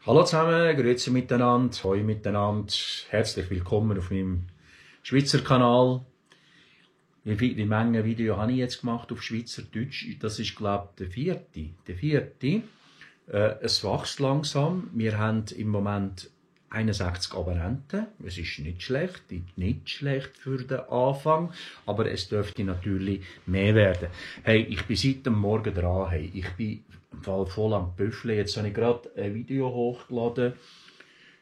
Hallo zusammen, grüezi miteinander, hoi miteinander, herzlich willkommen auf meinem Schweizer Kanal. Wie Menge Video habe ich jetzt gemacht auf Schweizerdeutsch? Das ist, glaube ich, der vierte. Es wächst langsam. Wir haben im Moment 61 Abonnenten. Es ist nicht schlecht für den Anfang, aber es dürfte natürlich mehr werden. Hey, ich bin seit dem Morgen dran. Hey, ich bin im Fall voll am Büffeln. Jetzt habe ich gerade ein Video hochgeladen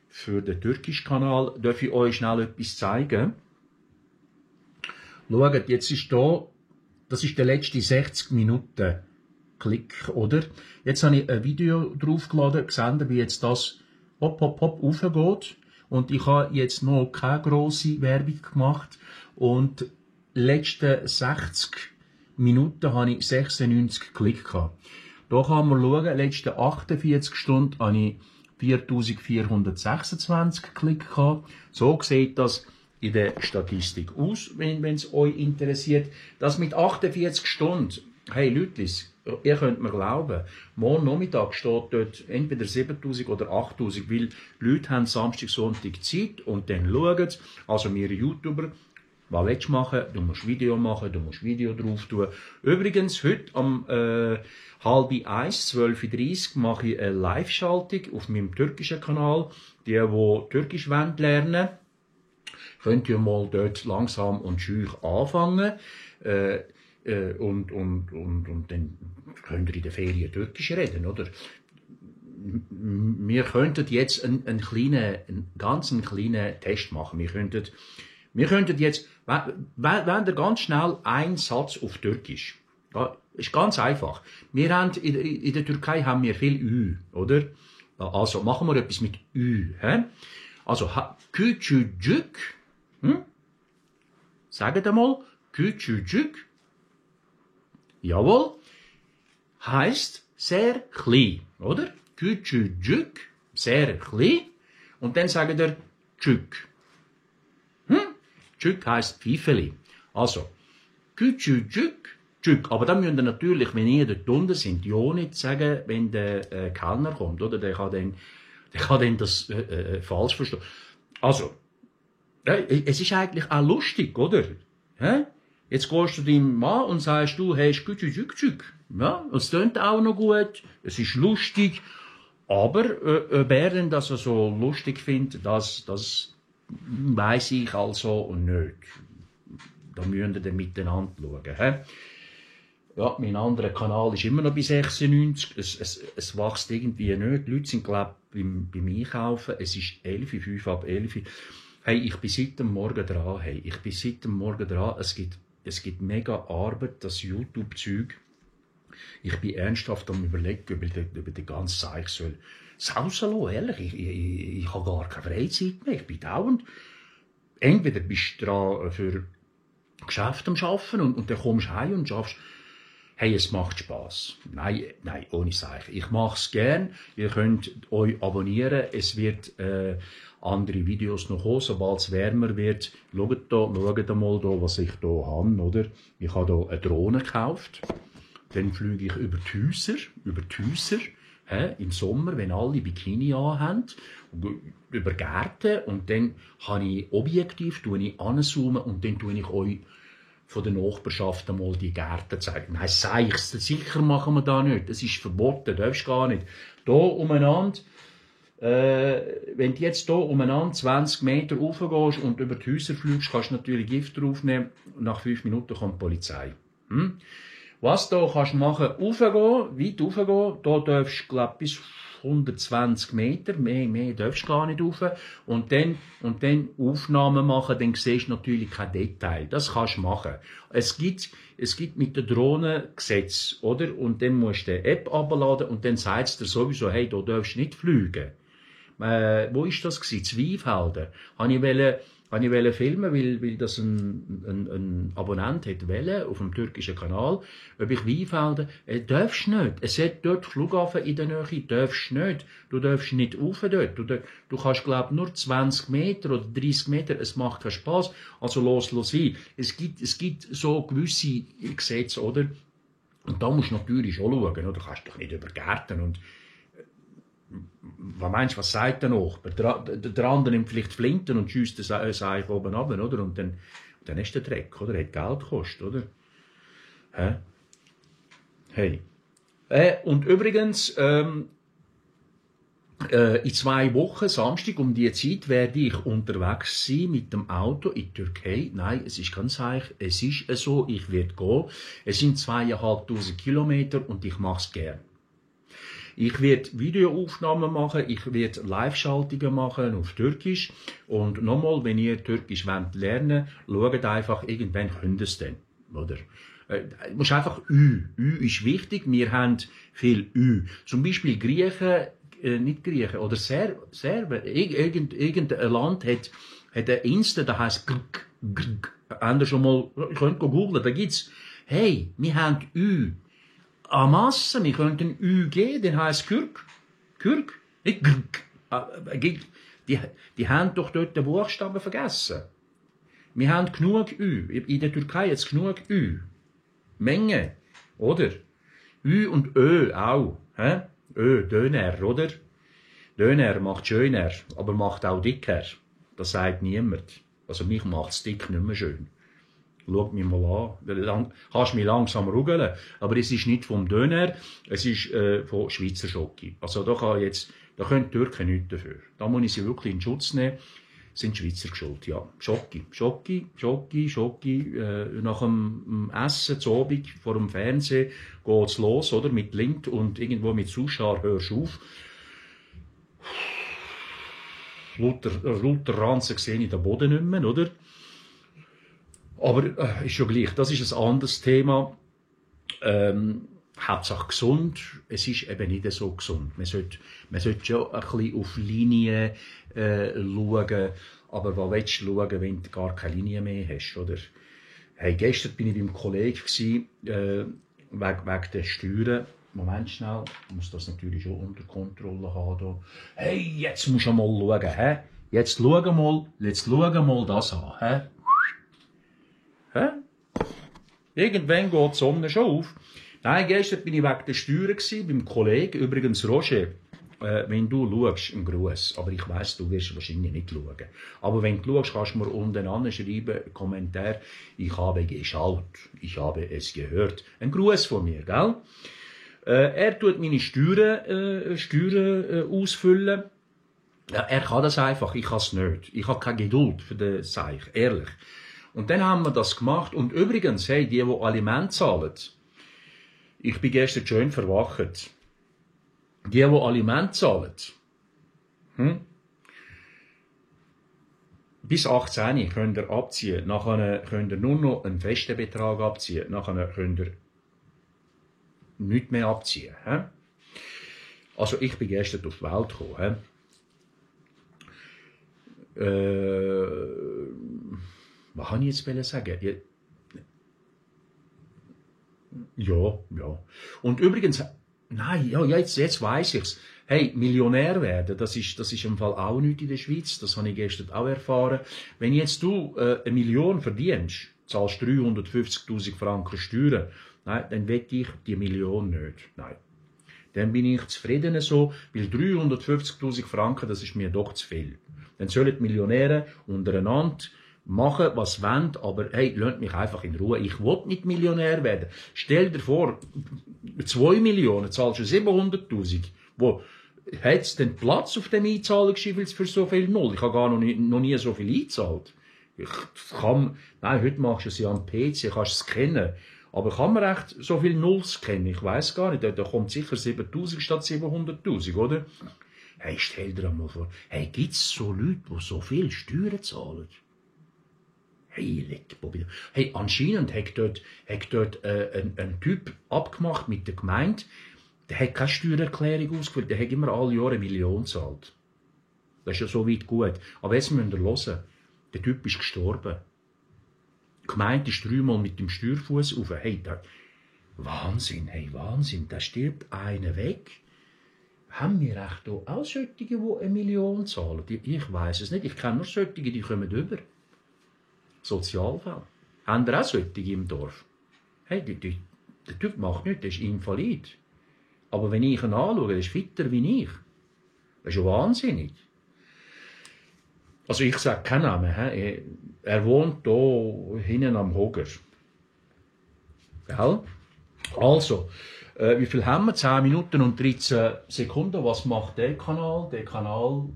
für den türkischen Kanal. Darf ich euch schnell etwas zeigen? Schaut, jetzt ist hier, das ist der letzte 60 Minuten Klick, oder? Jetzt habe ich ein Video draufgeladen, gesehen, wie jetzt das hopp raufgeht. Und ich habe jetzt noch keine grosse Werbung gemacht. Und die letzten 60 Minuten habe ich 96 Klick gehabt. Hier kann man schauen, die letzten 48 Stunden habe ich 4426 Klick gehabt. So sieht das in der Statistik aus, wenn es euch interessiert. Das mit 48 Stunden, hey Leutlis, ihr könnt mir glauben, morgen Nachmittag steht dort entweder 7000 oder 8000, weil Leute haben Samstag, Sonntag Zeit und dann schauen. Also wir YouTuber, was willst du machen? Du musst Video machen, du musst Video drauf tun. Übrigens, heute am 12:30 mache ich eine Live-Schaltung auf meinem türkischen Kanal. Die Türkisch lernen wollen, könnt ihr mal dort langsam und schüch anfangen. Und dann könnt ihr in der Ferien Türkisch reden, oder? Wir könnten jetzt einen ganz kleinen Test machen. Wir könnten jetzt, wenn ihr ganz schnell einen Satz auf Türkisch. Ja, ist ganz einfach. Wir haben, in der Türkei haben wir viel Ü, oder? Also machen wir etwas mit Ü. He? Also, küçücük. Sagt einmal, küçücük. Jawohl. Heißt sehr klein, oder? Küçücük, sehr klein. Und dann sagt er Çük. Çük heisst Pfeifeli. Also, küçücük, Çük. Aber dann müsst ihr natürlich, wenn ihr dort unten sind, ja nicht sagen, wenn der Kellner kommt, oder? Der kann dann das falsch verstehen. Also, es ist eigentlich auch lustig, oder? Jetzt gehst du deinem Mann und sagst, du hast küçücük. Ja, es tönt auch noch gut, es ist lustig, aber ob er denn das so lustig findet, das weiss ich also nicht. Da müsst ihr dann miteinander schauen. Ja, mein anderer Kanal ist immer noch bei 96, es wächst irgendwie nicht. Die Leute sind, glaube ich, beim Einkaufen, es ist 5 ab 11. Hey, ich bin seit dem Morgen dran, es gibt mega Arbeit, das YouTube-Zeug. Ich bin ernsthaft am Überlegen, ob ich die ganze Zeit sausen lassen, ehrlich. Ich habe gar keine Freizeit mehr. Ich bin dauernd. Entweder bist du dran für Geschäfte am Arbeiten und dann kommst du heim und schaffst. Hey, es macht Spass. Nein, ohne Zeichen. Ich mache es gern. Ihr könnt euch abonnieren. Es wird andere Videos noch kommen, sobald es wärmer wird. Schaut mal da, was ich hier habe, oder? Ich habe hier eine Drohne gekauft. Dann fliege ich über die Häuser, im Sommer, wenn alle Bikini anhaben, über Gärten. Und dann habe ich Objektiv, anzoomen und dann tue ich euch von der Nachbarschaft einmal die Gärten zeigen. Nein, sicher machen wir das nicht. Das ist verboten, darfst gar nicht. Hier umeinander, wenn du jetzt hier umeinander 20 Meter raufgehst und über die Häuser fliegst, kannst du natürlich Gift draufnehmen und nach 5 Minuten kommt die Polizei. Was du kannst machen, weit raufgehen, da darfst du, glaube bis 120 Meter, mehr darfst du gar nicht rauf. Und dann Aufnahmen machen, dann siehst du natürlich kein Detail. Das kannst du machen. Es gibt mit der Drohne Gesetz, oder? Und dann musst du die App abladen und dann sagt es dir sowieso, hey, da darfst du nicht fliegen. Wo ist das gewesen? Zweifelden. Habe ich filmen, weil das ein Abonnent hat wollen, auf dem türkischen Kanal, ob ich Weinfelden, darfst nicht. Es hat dort Flughafen in der Nähe, darfst nicht. Du darfst nicht rauf dort. Du kannst, glaube ich, nur 20 Meter oder 30 Meter, es macht keinen Spass. Also los sein. Es gibt so gewisse Gesetze, oder? Und da musst du natürlich schon schauen, oder? Du kannst doch nicht über Gärten und was meinst du, was sagt der Nachbar? Der andere nimmt vielleicht Flinten und schiesst das Seich oben runter, oder? Und dann ist der Dreck, oder? Hat Geld gekostet, oder? Hä? Hey. Und übrigens, in 2 Wochen, Samstag, um diese Zeit, werde ich unterwegs sein mit dem Auto in die Türkei. Nein, es ist ganz einfach, es ist so, ich werde gehen. Es sind 2'500 Kilometer und ich mache es gern. Ich werde Videoaufnahmen machen, ich werde Live-Schaltungen machen auf Türkisch. Und nochmal, wenn ihr Türkisch lernen wollt, schaut einfach, irgendwann könnt ihr es dann, oder? Du musst einfach Ü. Ü ist wichtig, wir haben viel Ü. Zum Beispiel Griechen, nicht Griechen, oder Serben, irgendein Land hat eine Insel, da heisst Grk, Grk. Habt ihr schon mal, ihr könnt googlen, da gibt's, hey, wir haben Ü. An Masse, wir könnten Ü geben, dann heisst Kürk. Kürk, nicht Grk. Die haben doch dort den Buchstaben vergessen. Wir haben genug Ü. In der Türkei jetzt genug Ü. Menge, oder? Ü und Ö auch. Hä? Ö, Döner, oder? Döner macht schöner, aber macht auch dicker. Das sagt niemand. Also mich macht es dick nicht mehr schön. Schau mich mal an. Dann kannst du mich langsam rugeln. Aber es ist nicht vom Döner, es ist von Schweizer Schoki. Also da können die Türken nichts dafür. Da muss ich sie wirklich in Schutz nehmen. Sind Schweizer schuld, ja. Schoki. Nach dem Essen, zu Abend, vor dem Fernsehen, geht's los, oder? Mit Lind und irgendwo mit Zuschauer hörst du auf. Lauter Ranzen sehe ich den Boden nicht mehr, oder? Aber ist schon gleich. Das ist ein anderes Thema. Hauptsache gesund. Es ist eben nicht so gesund. Man sollte schon ein bisschen auf Linien schauen. Aber was willst du schauen, wenn du gar keine Linie mehr hast, oder? Hey, gestern bin ich beim Kollegen wegen der Steuern. Moment schnell, ich muss das natürlich schon unter Kontrolle haben. Da. Hey, jetzt musst du mal schauen, hä? Jetzt schau mal das an, hä? Hä? Irgendwann geht die Sonne schon auf. Nein, gestern bin ich wegen der Steuern beim Kollegen, übrigens Roger. Wenn du schaust, ein Gruß. Aber ich weiss, du wirst wahrscheinlich nicht schauen. Aber wenn du schaust, kannst du mir unten schreiben, Kommentar, ich habe geschaut, ich habe es gehört. Ein Gruß von mir, gell? Er tut meine Steuern ausfüllen. Ja, er kann das einfach, ich kann es nicht. Ich habe keine Geduld für den Seich, ehrlich. Und dann haben wir das gemacht. Und übrigens, hey, die Aliment zahlen, ich bin gestern schön verwacht. Die Aliment zahlen, bis 18 könnt ihr abziehen. Nachher könnt ihr nur noch einen festen Betrag abziehen. Nachher könnt ihr nichts mehr abziehen. He? Also ich bin gestern auf die Welt gekommen. Was kann ich jetzt sagen? Ja. Und übrigens, nein, ja, jetzt weiss ich's. Hey, Millionär werden, das ist im Fall auch nichts in der Schweiz. Das habe ich gestern auch erfahren. Wenn jetzt du 1 Million verdienst, zahlst 350'000 Franken Steuern, nein, dann will ich die Million nicht. Nein. Dann bin ich zufrieden so, weil 350'000 Franken, das ist mir doch zu viel. Dann sollen die Millionäre untereinander machen, was sie wollen, aber hey, lasst mich einfach in Ruhe. Ich will nicht Millionär werden. Stell dir vor, 2 Millionen zahlst du 700'000. Wo hat es denn Platz auf dem Einzahlungsschein für so viel Null? Ich habe gar noch nie so viel eingezahlt. Nein, heute machst du es ja am PC, kannst es scannen. Aber kann man echt so viel Nulls scannen? Ich weiss gar nicht. Da kommt sicher 7'000 statt 700'000, oder? Hey, stell dir einmal vor, hey, gibt es so Leute, die so viel Steuern zahlen? Hey, anscheinend hat dort ein Typ abgemacht mit der Gemeinde, der hat keine Steuererklärung ausgefüllt, der hat immer alle Jahre 1 Million gezahlt. Das ist ja so weit gut. Aber jetzt müsst ihr hören, der Typ ist gestorben. Die Gemeinde ist 3-mal mit dem Steuerfuss auf. Hey, Wahnsinn, da stirbt einer weg. Haben wir echt hier auch solche, die 1 Million zahlen? Ich weiss es nicht, ich kenne nur solche, die kommen über. Sozialfälle. Haben wir auch solche im Dorf? Hey, der Typ macht nichts, der ist invalid. Aber wenn ich ihn anschaue, der ist fitter wie ich. Das ist ja wahnsinnig. Also ich sage keinen Namen. Er wohnt hier hinten am Hoger. Gell? Also, wie viel haben wir? 10 Minuten und 13 Sekunden. Was macht der Kanal? Der Kanal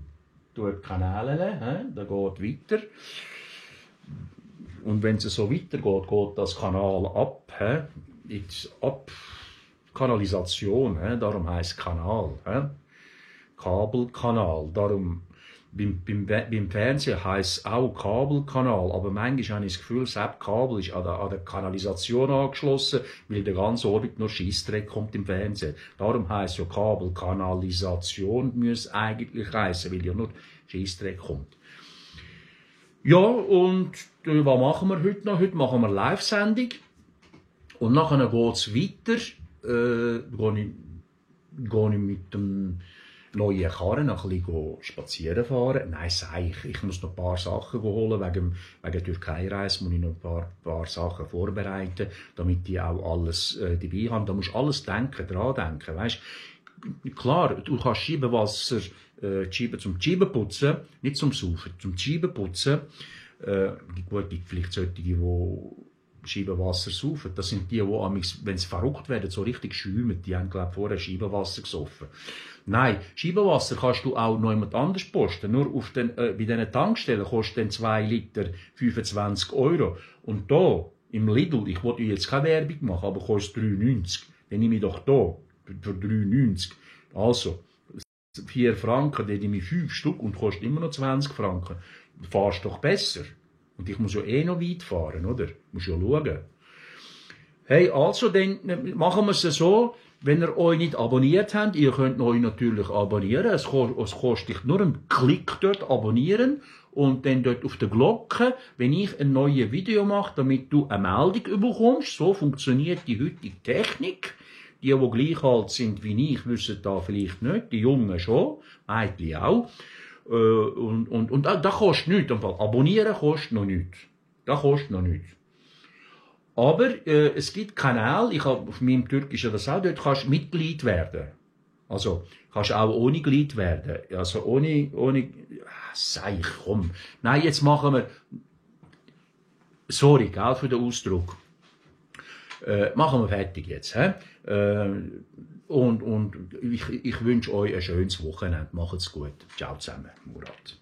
tut Kanäle, der geht weiter. Und wenn es so weitergeht, geht das Kanal ab. Ab Kanalisation, darum heisst Kanal. Kabelkanal. Darum, beim Fernsehen heisst es auch Kabelkanal, aber manchmal habe ich das Gefühl, das Kabel ist an der Kanalisation angeschlossen, weil der ganze Orbit nur Scheissdreck kommt im Fernsehen. Darum heisst es ja Kabelkanalisation, müsste eigentlich heissen, weil ja nur Scheissdreck kommt. Ja, und was machen wir heute noch? Heute machen wir Live-Sendung. Und nachher geht es weiter. Gehe ich mit dem neuen Karren ein bisschen spazieren fahren. Nein, sag ich muss noch ein paar Sachen holen. Wegen der Türkei-Reise muss ich noch ein paar Sachen vorbereiten, damit die auch alles dabei haben. Da musst du alles dran denken. Weißt? Klar, du kannst Scheibenwasser zum Scheibenputzen, nicht zum Saufen, zum Scheibenputzen. Gut, gibt vielleicht solche, die Scheibenwasser saufen. Das sind die, wenn sie verrückt werden, so richtig schäumen. Die haben, glaube ich, vorher Scheibenwasser gesoffen. Nein, Scheibenwasser kannst du auch noch jemand anders posten. Nur bei diesen Tankstellen kostet dann 2 Liter 25 €. Und da, im Lidl, ich wollte jetzt keine Werbung machen, aber kostet 3,90. Dann nehme ich doch da für 3,90. Also, 4 Franken, dann nehme ich 5 Stück und kostet immer noch 20 Franken. Du fahrst doch besser. Und ich muss ja noch weit fahren, oder? Du musst ja schauen. Hey, also, dann machen wir es so, wenn ihr euch nicht abonniert habt, ihr könnt euch natürlich abonnieren. Es kostet nur einen Klick dort abonnieren und dann dort auf der Glocke, wenn ich ein neues Video mache, damit du eine Meldung bekommst. So funktioniert die heutige Technik. Die gleich alt sind wie ich, wissen da vielleicht nicht. Die Jungen schon, Mädchen auch. Und das kostet nichts. Abonnieren kostet noch nichts. Das kostet noch nichts. Aber es gibt Kanäle, ich habe auf meinem Türkischen das auch, dort kannst du Mitglied werden. Also kannst du auch ohne Glied werden. Also ohne sei ich, komm. Nein, jetzt machen wir, sorry, gell, für den Ausdruck. Machen wir fertig jetzt. Und ich wünsche euch ein schönes Wochenende. Macht's gut. Ciao zusammen, Murat.